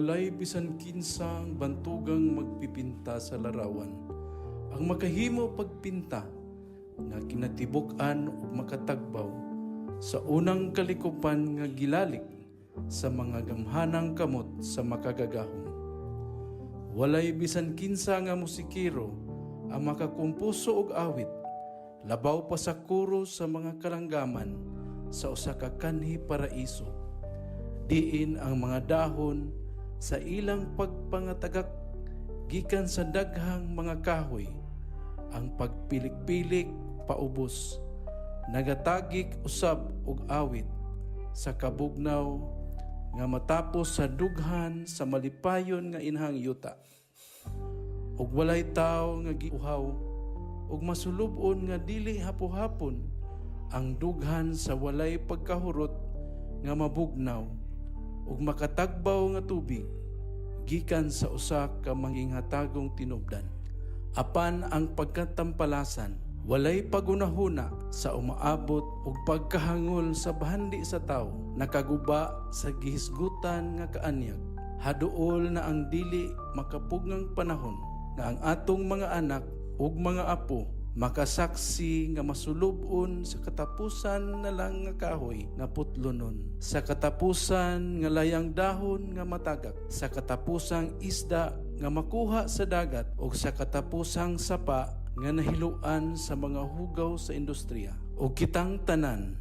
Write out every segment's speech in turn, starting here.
Walay bisan kinsang bantugang magpipinta sa larawan. Ang makahimo pagpinta nga kinatibuk-an ug makatagbaw sa unang kalikupan nga gilalik sa mga gamhanang kamot sa makagagahom. Walay bisan kinsa nga musikero ang makakomposo og awit labaw pa sa koro sa mga kalanggaman sa usa ka kanhi paraiso. Diin ang mga dahon sa ilang pagpangatagak gikan sa daghang mga kahoy, ang pagpilik-pilik paubos nagatagik usab og awit sa kabugnaw nga matapos sa dughan sa malipayon nga inahang yuta. Ug walay tawo nga giuhaw ug masulub-on nga dili hapo-hapon ang dughan sa walay pagkahurot nga mabugnaw ug makatagbaw nga tubig gikan sa usa ka manginghatagong tinubdan. Apan ang pagkatampalasan walay pagunahuna sa umaabot ug pagkahangol sa bahandi sa tawo nakaguba sa gihisgutan nga kaanyag. Haduol na ang dili makapugngang panahon nga ang atong mga anak ug mga apo makasaksi nga masulub-on sa katapusan na lang nga kahoy nga putlonon, sa katapusan nga layang dahon nga matagak, sa katapusang isda nga makuha sa dagat, ug sa katapusang sapa nga nahiluan sa mga hugaw sa industriya. Ug kitang tanan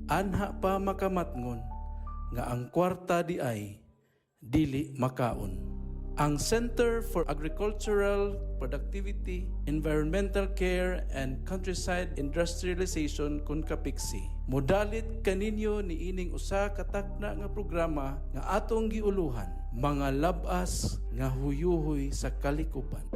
anha pa makamatngon nga ang kwarta di ay dili makaon. Ang Center for Agricultural Productivity, Environmental Care and Countryside Industrialization kon CAPECSI modalit kaninyo niining usa ka takna nga programa nga atong giuluhan, Mga Lab-as nga Huyuhoy sa Kalikupan.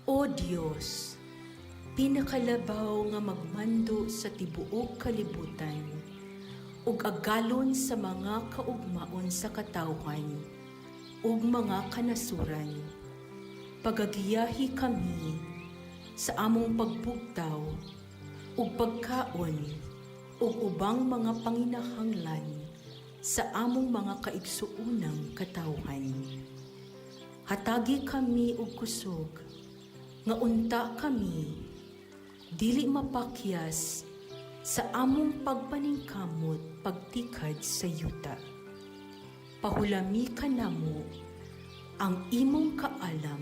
O Dios, pinakalabaw nga magmando sa tibuok kalibutan ug agalon sa mga kaugmaon sa katawhan ug mga kanasuran. Pagagiyahi kami sa among pagbugtaw ug pagkaon ug ubang mga panginahanglan sa among mga kaigsuonang katawhan. Hatagi kami og kusog nga unta kami dili mapakyas sa among pagpaningkamot pagtikad sa yuta. Pahulami kanamo ang imong kaalam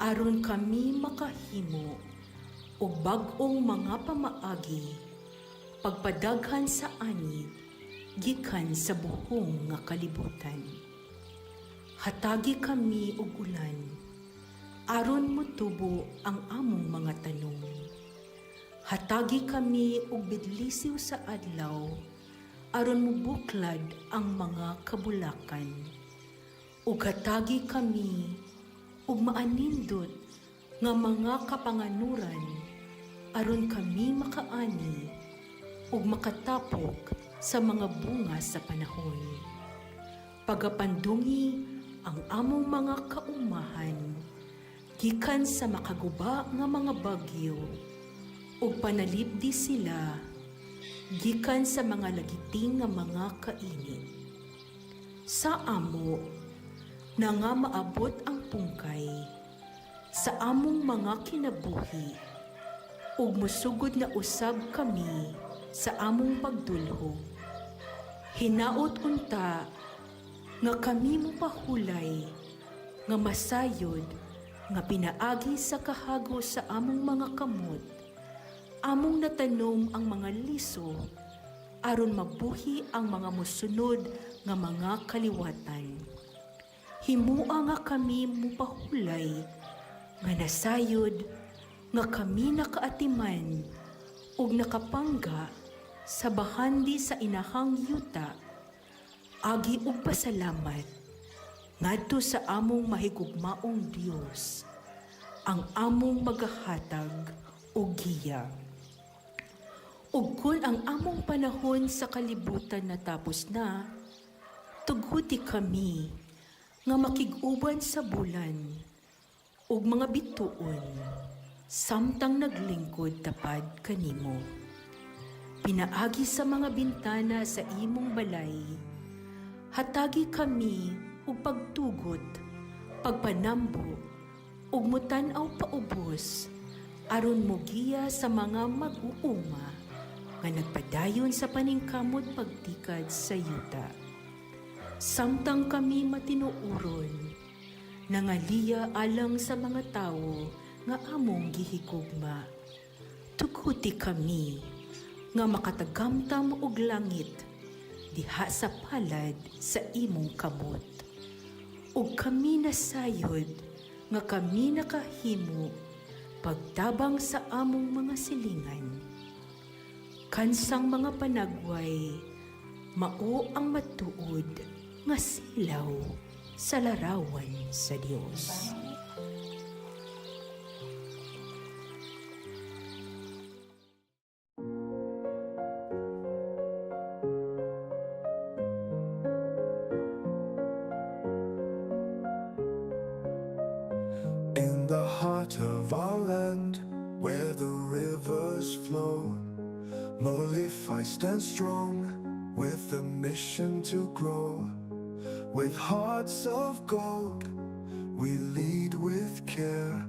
aron kami makahimo og bag-ong mga pamaagi pagpadaghan sa ani gikan sa buhong nga kalibutan. Hatagi kami og ulan aron motubo ang among mga tanom. Hatagi kami og bidlisiw sa adlaw aron mobuklad ang mga kabulakan. Ug hatagi kami og maanindot nga mga kapanganuran aron kami makaani ug makatapok sa mga bunga sa panahon. Pagapandungi ang among mga kaumahan gikan sa makaguba nga mga bagyo ug panalipdi sila gikan sa mga lagiting nga mga kainit. Sa amo na nga maabot ang pungkay sa among mga kinabuhi ug mosugod na usab kami sa among pagdulhog. Hinaot unta nga kami mopahulay nga masayod nga pinaagi sa kahago sa among mga kamot, among natanom ang mga liso aron mabuhi ang mga mosunod nga mga kaliwatan. Himua nga kami mopahulay nga nasayod nga kami nakaatiman ug nakapangga sa bahandi sa inahang yuta agi og pasalamat ngadto sa among mahigugmaong Dios, ang among magahatag og giya. Ug kun ang among panahon sa kalibutan natapos na, tuguti kami nga makig-uban sa bulan ug mga bituon samtang naglingkod tapad kanimo. Pinaagi sa mga bintana sa imong balay, hatagi kami og pagtugot, pagpanambo, ug mutan-aw paubos aron mogiya sa mga mag-uuma nga nagpadayon sa paningkamot pagtikad sa yuta. Samtang kami matinuoron, nangaliya alang sa mga tawo nga among gihigugma. Tuguti kami nga makatagamtam og langit diha sa palad sa imong kamot. Ug kami nasayod nga kami nakahimo pagtabang sa among mga silingan. Kansang mga panagway, mao ang matuod nga silaw sa larawan sa Dios. In the heart of our land, where the rivers flow, Molefhi stands strong with a mission to grow. With hearts of gold, we lead with care.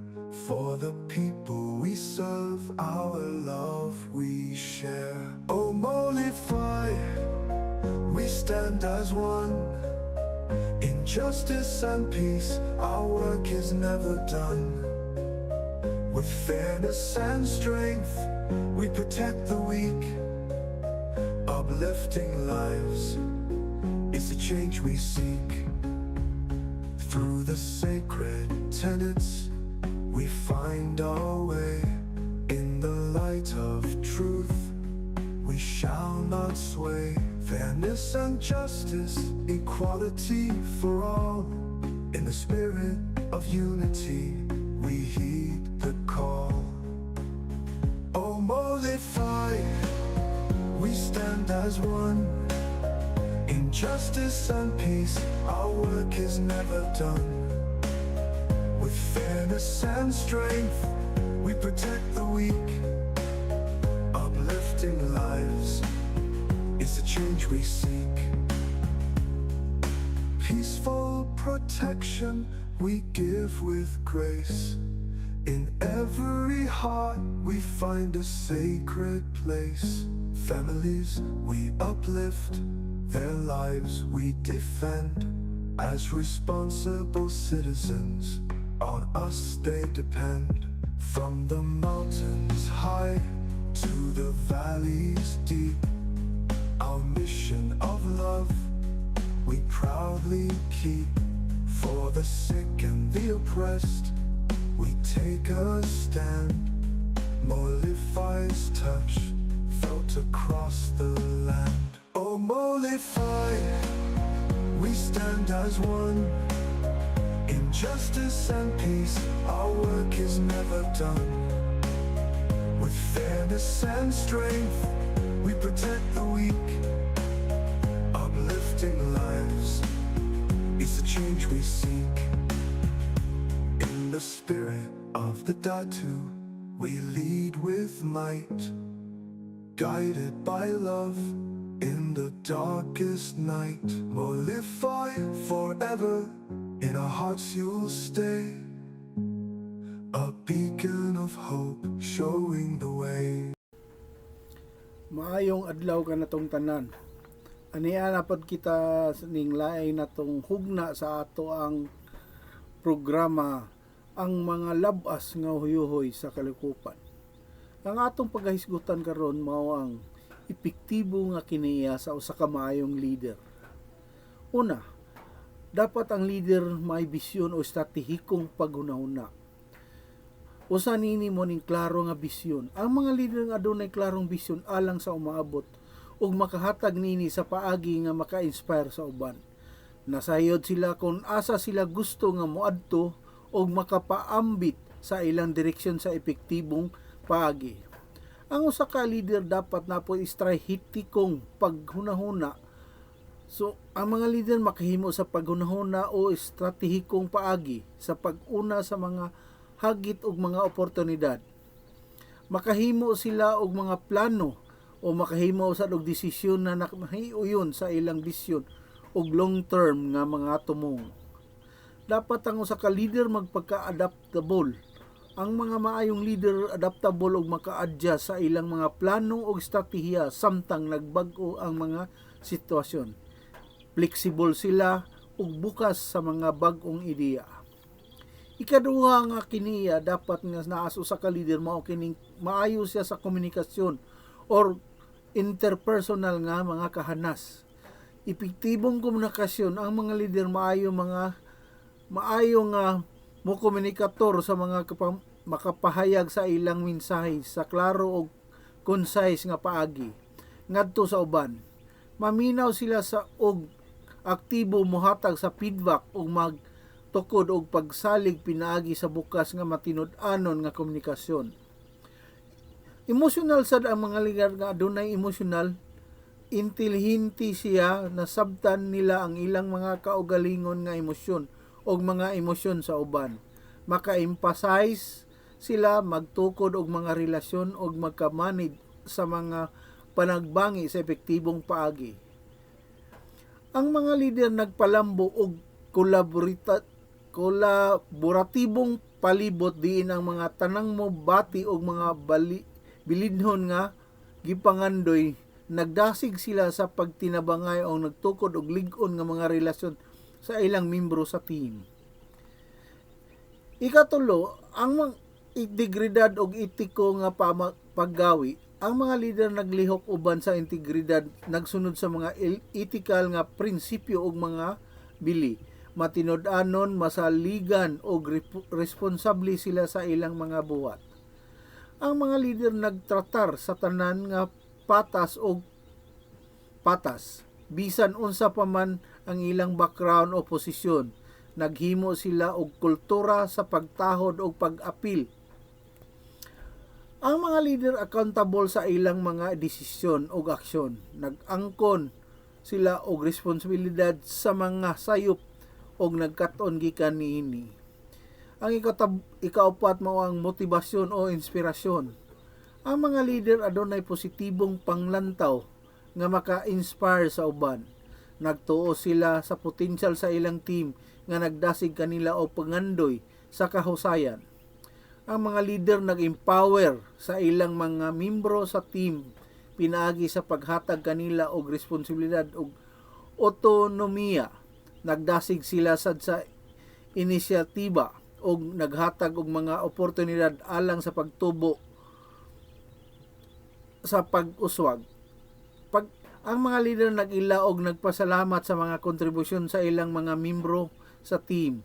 For the people we serve, our love we share. Oh, Molefhi, we stand as one. In justice and peace, our work is never done. With fairness and strength, we protect the weak. Uplifting lives is the change we seek. Through the sacred tenets, we find our way. In the light of truth, we shall not sway. Fairness and justice, equality for all. In the spirit of unity, we heed the call. Oh, Molefhi, we stand as one. In justice and peace, our work is never done. With fairness and strength, we protect the weak. Uplifting lives is the change we seek. Peaceful protection we give with grace. In every heart we find a sacred place. Families we uplift, their lives we defend. As responsible citizens, on us they depend. From the mountains high to the valleys deep, our mission of love we proudly keep. For the sick and the oppressed, we take a stand. Molefhi's touch felt across the land. Oh, Molefhi, we stand as one. In justice and peace, our work is never done. With fairness and strength, we protect the weak. Uplifting lives is the change we seek. In the spirit of the Datu, we lead with might, guided by love in the darkest night. Molefhi forever, in our hearts you'll stay, a beacon of hope showing the way. Maayong adlaw kanatong tanan. Ania na pod kita ning lain natong hugna sa ato ang programa, ang mga labas nga huyuhoy sa kalikupan. Ang atong paghahisgutan karon mao ang epektibo nga kinaiya sa usa ka maayong leader. Una, dapat ang leader may bisyon o estratehikong paghunahuna. Usa nini mo ning klaro nga bisyon. Ang mga leader nga adunay klarong bisyon alang sa umaabot ug makahatag nini sa paagi nga maka-inspire sa uban. Nasayod sila kung asa sila gusto nga moadto ug makapaambit sa ilang direksyon sa epektibong paagi. Ang usa ka leader dapat naa poy estratehitikong paghunahuna. So, ang mga leader makahimo sa paghunahuna o estratehikong paagi sa pag-una sa mga hagit og mga oportunidad. Makahimo sila og mga plano o makahimo sa og desisyon na nakahiuyon sa ilang bisyon og long term nga mga tumong. Dapat ang usa ka leader magpagka-adaptable. Ang mga maayong leader adaptable og maka-adjust sa ilang mga plano og estratehiya samtang nagbag-o ang mga sitwasyon. Flexible sila ug bukas sa mga bag-ong ideya. Ikaduha nga kiniya dapat nga naa sa usa ka leader mao kining maayo siya sa komunikasyon or interpersonal nga mga kahanas. Epektibong komunikasyon, ang mga leader maayo nga mo komunikator sa mga makapahayag sa ilang mensahe sa klaro og concise nga paagi ngadto sa uban. Maminaw sila sa og aktibo mohatag sa feedback ug magtukod og pagsalig pinaagi sa bukas nga matinud-anon nga komunikasyon. Emosyonal sad ang mga leader nga adunay emosyonal intelihente siya, nasabtan nila ang ilang mga kaugalingon nga emosyon og mga emosyon sa uban. Maka-emphasize sila, magtukod og mga relasyon og magka-manage sa mga panagbangi sa epektibong paagi. Ang mga leader nagpalambo og kolaboratibong palibot diin ang mga tanang mo bati og mga bilinhon nga gipangandoy. Nagdasig sila sa pagtinabangay o nagtukod og lig-on nga mga relasyon sa ilang membro sa team. Ikatulo, ang mga integridad og etiko nga paggawi. Ang mga leader naglihok uban sa integridad, nagsunod sa mga ethical nga prinsipyo og mga bili. Matinud-anon, masaligan og responsable sila sa ilang mga buhat. Ang mga leader nagtratar sa tanan nga patas og patas, bisan unsa pa man ang ilang background o posisyon. Naghimo sila og kultura sa pagtahod og pag-apil. Ang mga leader accountable sa ilang mga desisyon og aksyon. Nag-angkon sila og responsibilidad sa mga sayop og nagkat-on gikan niini. Ang ikaupat mao ang motibasyon o inspirasyon. Ang mga leader adunay positibong panglantaw nga maka-inspire sa uban. Nagtuo sila sa potensyal sa ilang team nga nagdasig kanila og pangandoy sa kahusayan. Ang mga leader nag-empower sa ilang mga membro sa team pinaagi sa paghatag kanila og responsibilidad og otonomiya. Nagdasig sila sad sa inisyatiba og naghatag og mga oportunidad alang sa pagtubo sa pag-uswag. Ang mga leader nag-ila og nagpasalamat sa mga kontribusyon sa ilang mga membro sa team.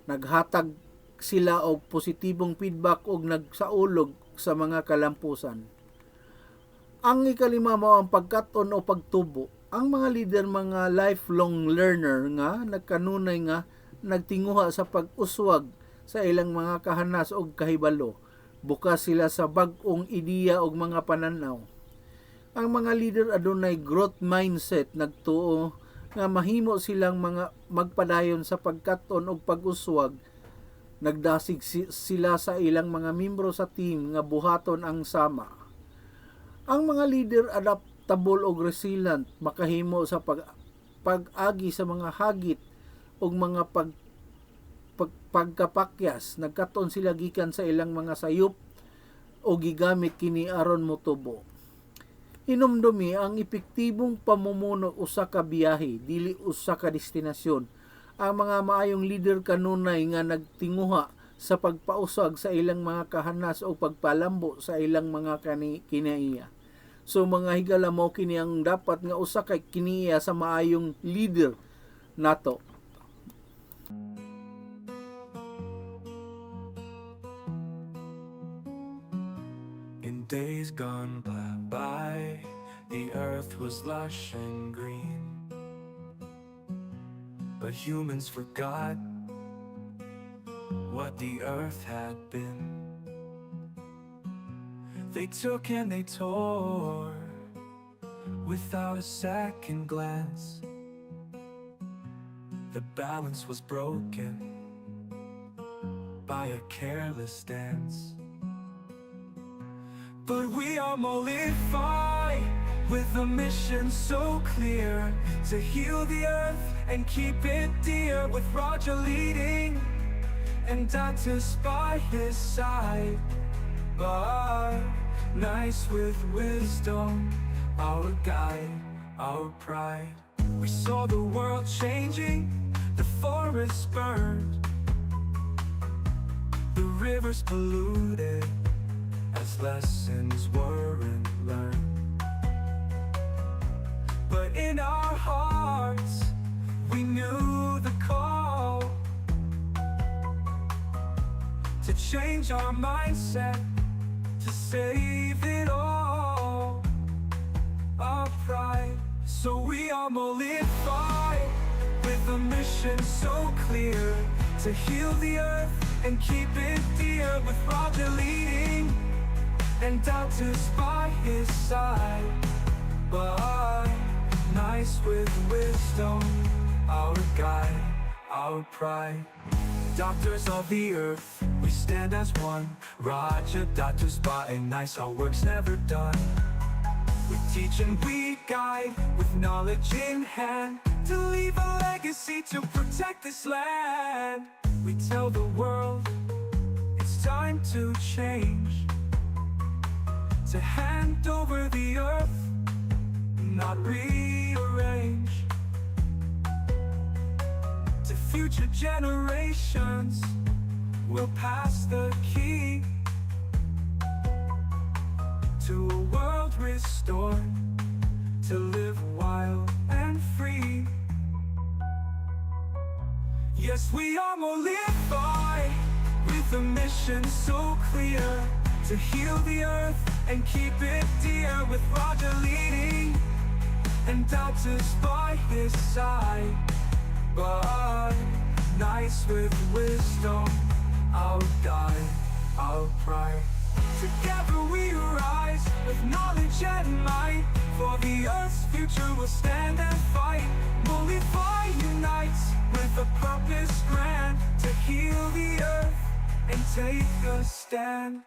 Naghatag sila og positibong feedback og nagsaulog sa mga kalampusan. Ang ikalima mao ang pagkat-on o pagtubo. Ang mga leader mga lifelong learner nga nagkanunay nga nagtinguha sa pag-uswag sa ilang mga kahanas og kahibalo. Bukas sila sa bag-ong ideya og mga pananaw. Ang mga leader adunay growth mindset, nagtuo nga mahimo silang mga magpadayon sa pagkat-on og pag-uswag. Nagdasig sila sa ilang mga membro sa team nga buhaton ang sama. Ang mga leader adaptable og resilient, makahimo sa pag-agi sa mga hagit og mga pagkapakyas. Nagkat-on sila gikan sa ilang mga sayop o gigamit kini aron motubo. Hinumdumi, ang epektibong pamumuno usa ka biyahe, dili usa ka destinasyon. Ang mga maayong leader kanunay nga nagtinguha sa pagpausag sa ilang mga kahanas o pagpalambo sa ilang mga kinaiya. So mga higala, mao kini ang dapat nga usa ka kiniya sa maayong leader nato. In days gone by, the earth was lush and green, but humans forgot what the earth had been. They took and they tore without a second glance. The balance was broken by a careless dance. But we are Molify with a mission so clear to heal the earth and keep it dear, with Roger leading and Datus by his side. But nice with wisdom, our guide, our pride. We saw the world changing, the forests burned, the rivers polluted, as lessons weren't learned. But in our hearts, we knew the call to change our mindset, to save it all, our pride. So we are Molify with a mission so clear to heal the earth and keep it dear, with Roger leading and Datus by his side. But nice with wisdom, our guide, our pride. Doctors of the earth, we stand as one. Roger, Datus, and Nice, our work's never done. We teach and we guide with knowledge in hand to leave a legacy to protect this land. We tell the world it's time to change, to hand over the earth, not rearrange. To future generations, we'll pass the key to a world restored, to live wild and free. Yes, we are Molify with a mission so clear to heal the earth and keep it dear, with Roger leading and Datus by his side. But nice with wisdom, our guide, our pride. Together we rise with knowledge and might. For the earth's future we'll stand and fight. Molify unites with a purpose grand to heal the earth and take a stand.